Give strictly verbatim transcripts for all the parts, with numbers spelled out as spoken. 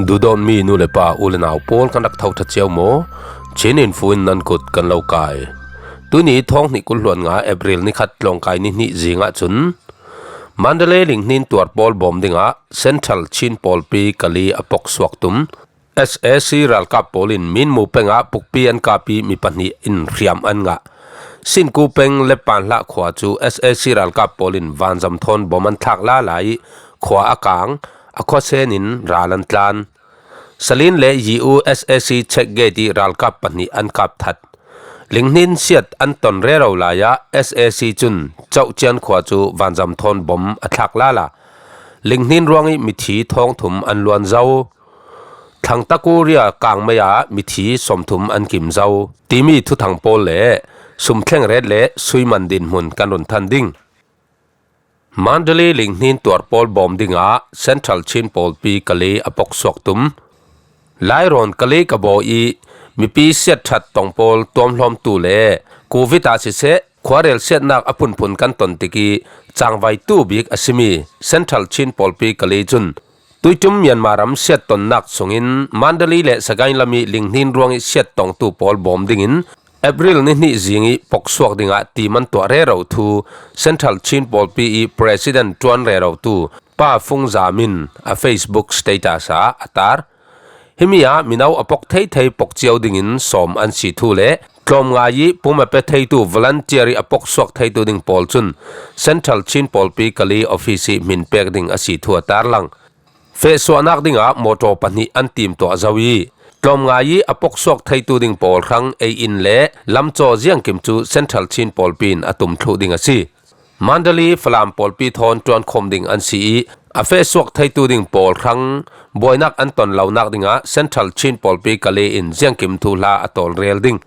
Duhdawtmi nu le pa, u le nau pawl, kan rak tho ṭha cio maw? Chin Info in nan kut kan lo kai. Tuni thawng hnih kul hluan nga April ni khat tlawngkai ni hnih zingah cun Mandalay linghnin tuar pawl bawm dingah Central Chin pawlpi Kali a pok suak tum S A C ralkap pawl in Minmu pengah pukpi an kap ih mi pahnih in hriam an ngah. Sinkuh peng Lepanhlah khua cu S A C ralkap pawl in vanzam thawn bawm an thlak lala ih khua a kang, a khuasen in ral an tlan. Salin le Yiu S A C check gate ih ralkap pahnih an kap that. Linghnin siat an ton rero lai ah S A C cun Cohcian khua cu vanzam thawn bawm a thlak lala. Linghnin ruangih mithi thawngthum an luan zo. Thlangtakuria kangmei ah mithi sawmthum an kim zo timi thuthang pawl le sumthleng ret le suiman dinhmun kan run than ding. Mandalay linghnin tuar pawl bawm dingah Central Chin pawlpi Kali a pok suak tum. Lairawn Kali ka baw ih mipi siat ṭhat tong pawl tuamhlawmtu le Covid ah siseh, khuarel siatnak a phunphun kan ton tikih cangvaitu bik a simi Central Chin pawlpi Kali cun tuiṭum Myanmar ram siat tonnak sungin Mandalay le Sagaing lam ih linghnin ruangih siat tongtu pawl bawm dingin April ni hnih zing ih pok suak dingah tim an tuah rero thu Central Chin pawlpi ih President ṭuan rerotu Pa Fung Zam in a Facebook status ah a tar. Himi ah mino a pok theithei pok cio dingin sawm an si thu le tlawmngai ih pum a pe theitu volunteer ih a pok suak theitu ding pawl cun Central Chin pawlpi Kali office ih hmin pek ding a si thu a tarlang. Fehsuahnak dingah mawṭaw pahnih an tim tuah zo ih tlawmngai ih a pok suak theitu ding pawl hrang ei-in le lamcaw ziangkim cu Central Chin pawlpi in a tum thluh ding a si. Mandalay Falam pawlpi thawn ṭuankhawm ding an si ih a fehsuak theitu ding pawl hrang buainak an ton lonak dingah Central Chin pawlpi Kali in ziangkim thuhla a tawlrel ding.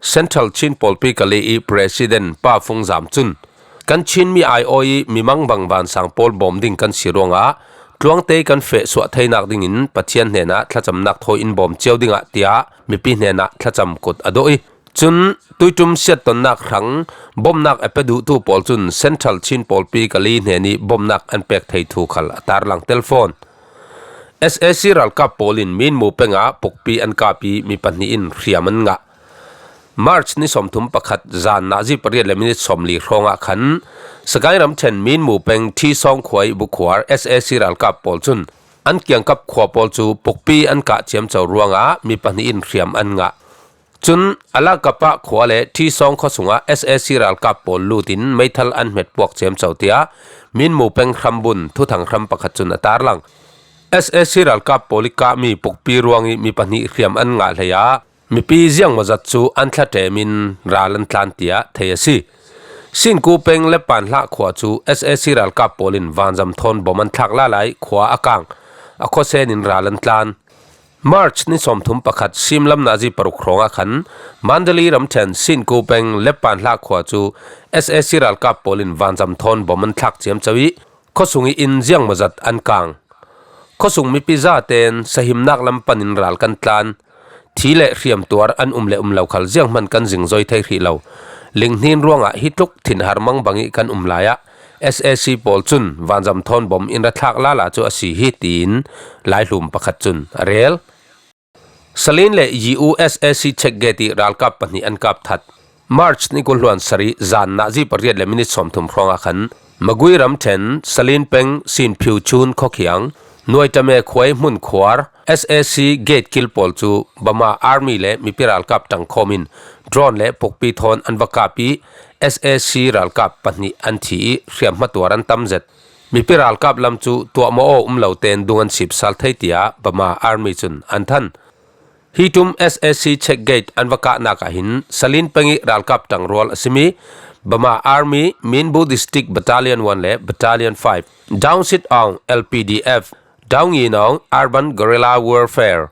Central Chin pawlpi Kali ih President Pa Fung Zam cun, kan Chinmi aiawh ih mi mangbang vansang pawl bawm ding kan si ruangah tluangte kan fehsuah theinak dingin Pathian hnenah thlacamnak thawi in bawm cio dingah tiah mipi hnenah thlacam kut a dawh ih, cun tuiṭum siat tonnak hrang bawmhnak a pe duhtu pawl cun Central Chin pawlpi Kali hnenih bawmhnak an pek thei thu khal a tarlang telfawn. S A C ralkap pawl in Minmu pengah pukpi an kap ih mi pahnih in hriam an ngah. March ni sawmthum pakhat zan nazi pariat le minit sawmli hrawngah khan Sagaing ramṭhen Minmu peng Thisawng khua ih bukhuar S A C ralkap pawl cun an kiangkap khua pawl cu pukpi an kah ciamco ruangah mi pahnih in hriam an ngah. Cun Alakapah khua le Thisawng khuasungah S A C ralkap pawl lut in meithal an hmet puak ciamco tiah Minmu peng hrambun thuthang hram pakhat cun a tarlang. S A C ralkap pawl ih kahmi pukpi ruangih mi pahnih hriam an ngah hlei ah mipi ziangmawzat cu an thlaṭem in ral an tlan tiah thei a si. Sinkuh peng Lepanhlah khua cu S A C ralkap pawl in vanzam thawn bawm an thlak lala ih khua a kang, a khuasen in ral an tlan. March ni sawmthum pakhat simlam nazi paruk hrawngah khan Mandalay ramṭhen Sinkuh peng Lepanhlah khua cu S A C ralkap pawl in vanzam thawn bawm an thlak ciamco ih khuasung ih inn ziangmawzat an kang. Khuasung mipi zaten sahimnak lam panin ral kan tlan. Thi le hriamtuar an um le um lo khal zianghman kan zingzoi thei hrih lo. Linghnin ruangah hi tluk thinhar mangbang ih kan um lai ah S A C pawl cun vanzam thawn bawm in ra thlak lala cu a si hi, tiin laihlum pakhat cun a rel. Salin le Yiu S A C check gate ih ralkap pahnih an kap that. March ni kul hluan sarih zan nazi pariat le minit sawmthum hrawngah khan Magui ramṭhen Salin peng Sinphiu Chun khuakhiang Nuaitame khua ih hmun khuar S A C gate kil pawl cu Burma Army le mipi ralkap ṭangkhawm in drone le pukpi thawn an va kap ih S A C ralkap pahnih an thi ih hriamhma tuar an tam zet. Mipi ralkap lam cu tuahmah aw um lo tein dung an sipsal thei, tiah Burma Army cun an than. Hi ṭum S A C check gate an va kahnak ah hin Salin peng ih ralkap ṭangrual a simi Burma Army, Minbu District Battalion one le Battalion five, Daung Sit Aung L P D F, Daung Ngi Naung Urban Guerrilla Warfare,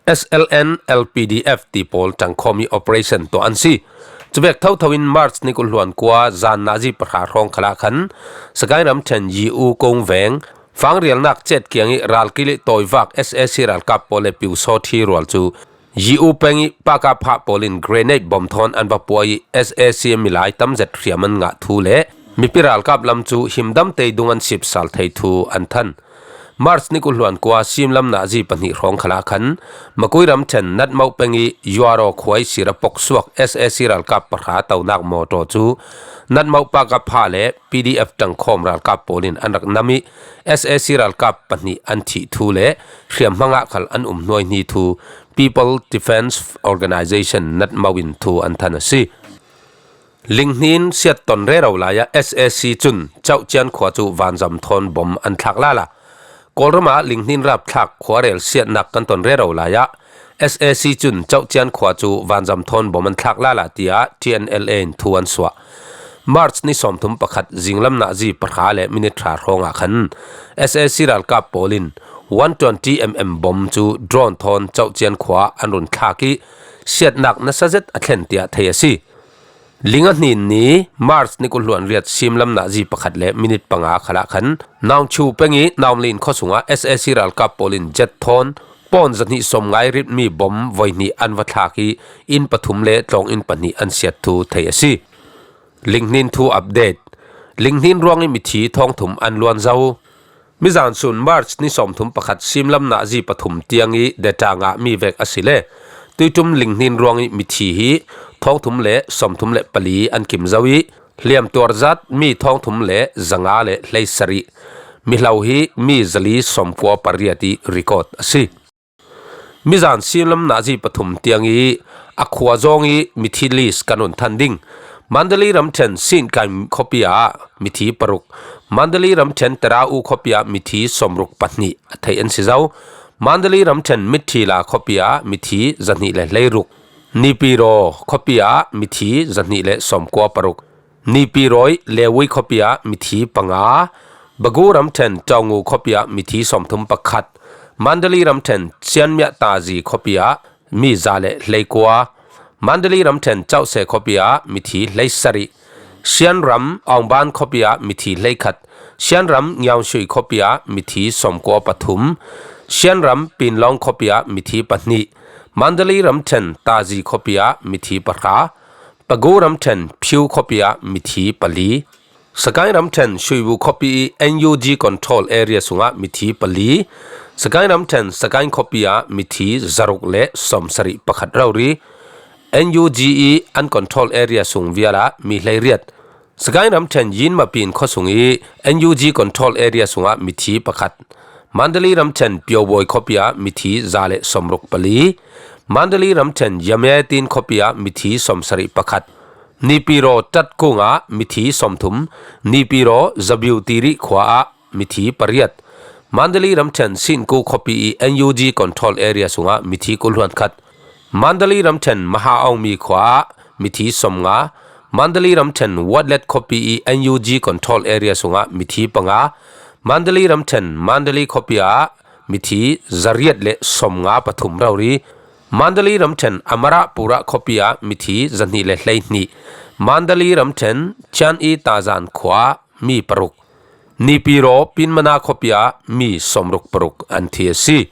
S L N L P D F ti pawl ṭangkhawm ih operation tuah an si. Cuvek thotho in March ni kul hluan kua zan nazi pahra hrawng khalah khan Sagaing ramṭhen Yiu Kung veng Fangrialnak cet kiang ih ralkil ih tawivak S A C ralkap pawl le piusawt hi rual cu Yiu peng ih Pakapha pawl in grenade bom thawn an va puah ih S A C milai tam zet hriam an ngah thu le mipi ralkap lam cu himdam tei dung an sipsal thei thu an than. March ni kul hluan kua simlam nazi pahnih hrawng khalah khan Magway ramṭhen Natmauh peng i Yuaro khuai sira poksuak S A C ralkap pahra tonak mawtaw cu Natmauh pakap phah le P D F ṭangkhawm ralkap pawl in an rak nam i S A C ralkap pahnih an thih thu le hriamhmang ah khal an um hnuaihni thu People Defence Organisation Natmauh in thu an than a si. Linghnin siat ton rero lai ah S A C cun Cauhcian khua cu vanzam thawn bom an thlak lala. Kawlram ah Linghnin rapthlak khuarel siatnak kan ton rero lai ah S A C cun Cauhcian khua cu vanzam thawn bom an thlak lala, tiah T N L A in thu an suah. March ni sawmthum pakhat zinglam nazi pahra le minit hra hrawng ah khan S A C ralkap pawl in one twenty M M bom cu drone thawn Cauhcian khua an run thlak i siatnak nasa zet a thlen tiah thei a si. Lingahnin ni March ni kul hluan riat simlam nazi pakhat le minit panga khalah khan Naungchu peng i Naumlin khuasung ah S A C ralkap pawl in jet thawn pawn zahnih sawmnga i ritmi bom voihnih an va thlak i inn pathum le tlawng inn pahnih an siat thu thei a si. Linghnin thu update. Linghnin ruang i mithi thawngthum an luan zo. Mizan sun March ni sawmthum pakhat simlam nazi pathum tiang i data ngah mi vek a si le Tuiṭum Linghnin ruang i mithi hi thawngthum le sawmthum le pali an kim zo i hliamtuar zat mi thawngthum le zanga le hleisarih, mihlo hi mi zali sawmkua pariat i record a si. Mizan simlam nazi pathum tiang i a khua zawng i mithi list kan run than ding. Mandalay ramṭhen Sinkaim khuapi ah mithi paruk, Mandalay ramṭhen Terau khuapi ah mithi sawmruk pahnih a theih an si zo. Mandalay ramṭhen Mithila khuapi ah mithi zahnih le hleiruk, Nipiro khuapi ah mithi zahnih le sawmkua paruk, Nipiro i Lewui khuapi ah mithi panga, Bagu ramṭhen Tawngu khuapi ah mithi sawmthum pakhat, Mandalay ramṭhen Chianmiah Tazi khuapi ah mi za le hleikua, Mandalay ramṭhen Chauhse khuapi ah mithi hleisarih, Shan ram Aungban khuapi ah mithi hleikhat, Shan ram Ngiaungshui khuapi ah mithi sawmkua pathum, Shan ram Pinlawng khuapi ah mithi pahnih, Mandalay ramṭhen Tazi khuapi ah mithi pahra, Pagu ramṭhen Phiu khuapi ah mithi pali, Sagaing ramṭhen Shuiwu khuapi i N U G control area sungah mithi pali, Sagaing ramṭhen Sagaing khuapi ah mithi zaruk le sawmsarih pakhat rori, N U G i an control area sung vialah mi hleiriat, Sagaing ramṭhen Yinmapin khuasung i N U G control area sungah mithi pakhat, Mandalay ramṭhen Pyobawi khuapi ah mithi za le sawmruk pali, Mandalay ramṭhen Yamyatin khuapi ah mithi sawmsarih pakhat, Nipiro Tatkung ah mithi sawmthum, Nipiro Zabiu Tiri khua ah mithi pariat, Mandalay ramṭhen Sinko khuapi i N U G control area sungah mithi kul hluan khat, Mandalay ramṭhen Maha Aung Mi khua ah mithi sawmnga, Mandalay ramṭhen Watlet khuapi i N U G control area sungah mithi panga, Mandalay ramṭhen Mandalay khuapi ah mithi zariat le sawmnga pathum rori, Mandalay ramṭhen Amarapura khuapi ah mithi zahnih le hleihnih, Mandalay ramṭhen Chian i Tazan khua ah mi paruk, Nipiro Pinmana khuapi ah mi sawmruk paruk an thi a si.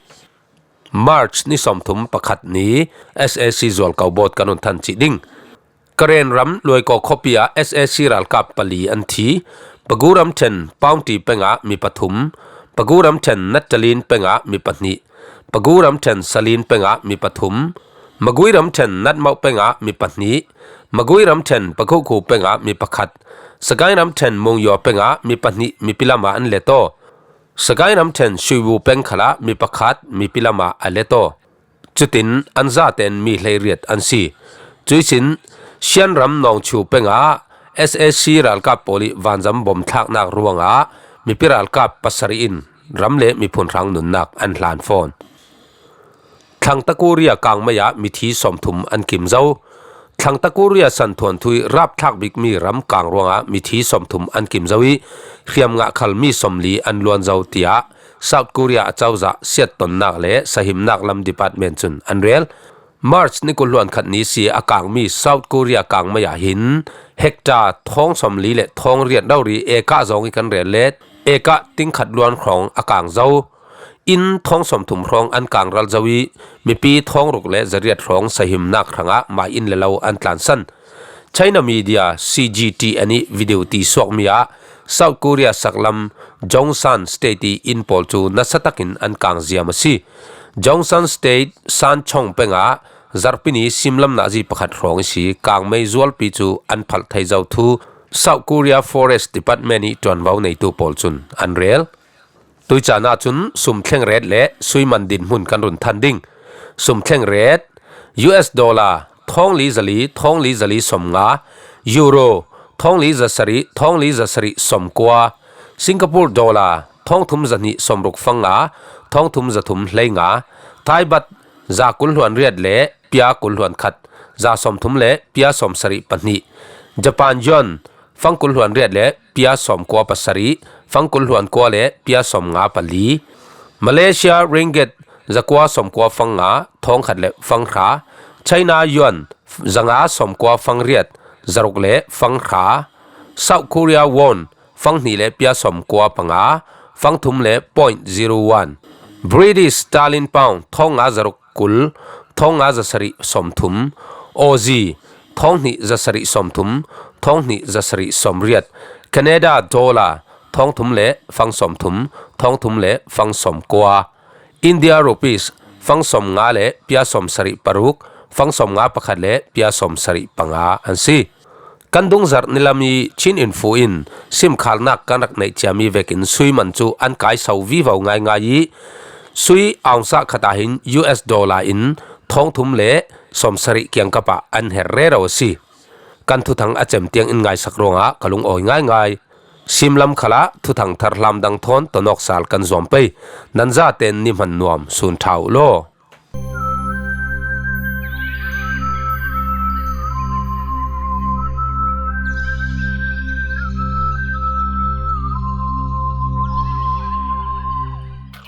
March ni sawmthum pakhat ni S A C zualko bawt kan run than cih ding. Karen ram Luaikaw khuapi ah S A C ralkap pali an thi. Pagu ramṭhen Paungti pengah mi pathum, Pagu ramṭhen Nattalin pengah mi pahnih, Pagu ramṭhen Salin pengah mi pathum, Magui ramṭhen Natmauh pengah mi pahnih, Magui ramṭhen Pakhukhu pengah mi pakhat, Sagaing ramṭhen Mungyaw pengah mi pahnih mipi lamah an let aw. Sagaing ramṭhen Shuiwu peng khalah mi pakhat mipi lamah a let aw. Cutin an zaten mi hleiriat an si. Cuihsin Shan ram Nawngchu pengah S A C ralkap pawl i vanzam bom thlaknak ruangah mipi ralkap pasarih in ram le miphun hrang nunnak an hlan fawn. Thlangta Korea kangmai ah mithi sawmthum an kim zo. Thlangta Korea santhuanthu i rapthlak bikmi ram kang ruangah mithi sawmthum an kim zo i hriamngah khal mi sawmli an luan zo, tiah South Korea acozah siattonnak le sahimnak lam department cun an rel. March ni kul hluan khat ni si a kangmi South Korea kangmai ah hin hektar thawng sawmli le thawng riat rori eka zong i kan rel let eka tingkhat luan hrawng a kang zo. Inn thawng sawmthum hrawng an kang ral zo i mipi thawng ruk le zariat hrawng sahimnak hrangah mai inn le lo an tlansan. China media C G T N i video ti suakmi ah South Korea saklam Jongsan State i inn pawl cu nasa takin an kang ziam a si. Jongsan State Sanchong peng ah zarhpi ni simlam nazi pakhat hrawng i si kangmei zualpi cu an phalh thei zo thu South Korea Forest Department i ṭuanvo neitu pawl cun an rel. Tuicaan ahcun sum thlengret le sui man dinhmun kan run than ding. Sum thlengret, U S dollar, thawng li zali, thawng li zali sawm nga, Euro, thawng li zasarih, thawng li zasarih sawm kua, Singapore dollar, thawng thum zahnih sawm ruk fang nga, thawng thum zathum hlei nga, Thai baht, za kul hluan riat le pia kul hluan khat, za sawm thum le pia sawm sarih pahnih, Japan yuan, fang kul hluan riat le pia sawm kua pasarih, fang kul hluan kua le pia sawm nga pali, Malaysia ringgit, za kua sawm kua fang nga, thawng khat le fang hra, China yuan, za nga sawm kua fang riat, za ruk le fang hra, South Korea won, fang hnih le pia sawm kua panga, fang thum le point zero one, British sterling pound, thawng nga za ruk kul, thawng nga za sarih sawm thum, Aussie, thawng hnih za sarih sawm thum, thawng hnih za sarih sawm riat, Canada dollar, thawng thum le fang sawm thum, thawng thum le fang sawm kua, India rupees, fang sawm nga le pia sawm sarih paruk, fang sawm nga pakhat le pia sawm sarih panga an si. Kan dungzarh nilam i Chin Info in simkhalnak kan rak neih ciami vekin sui man cu an kai so vivo ngaingai i sui aungsah khat ah hin U S dollar in thawng thum le sawm sarih kiangkap ah an herh rero a si. Kan thuthang a cem tiang in ngaisak ruangah ka lungawi ngaingai. Simlam khalah thuthang thar hlamdang thawn tonawk sal kan zuam pei. Nan zaten ni hman nuam, sun ṭha uh law.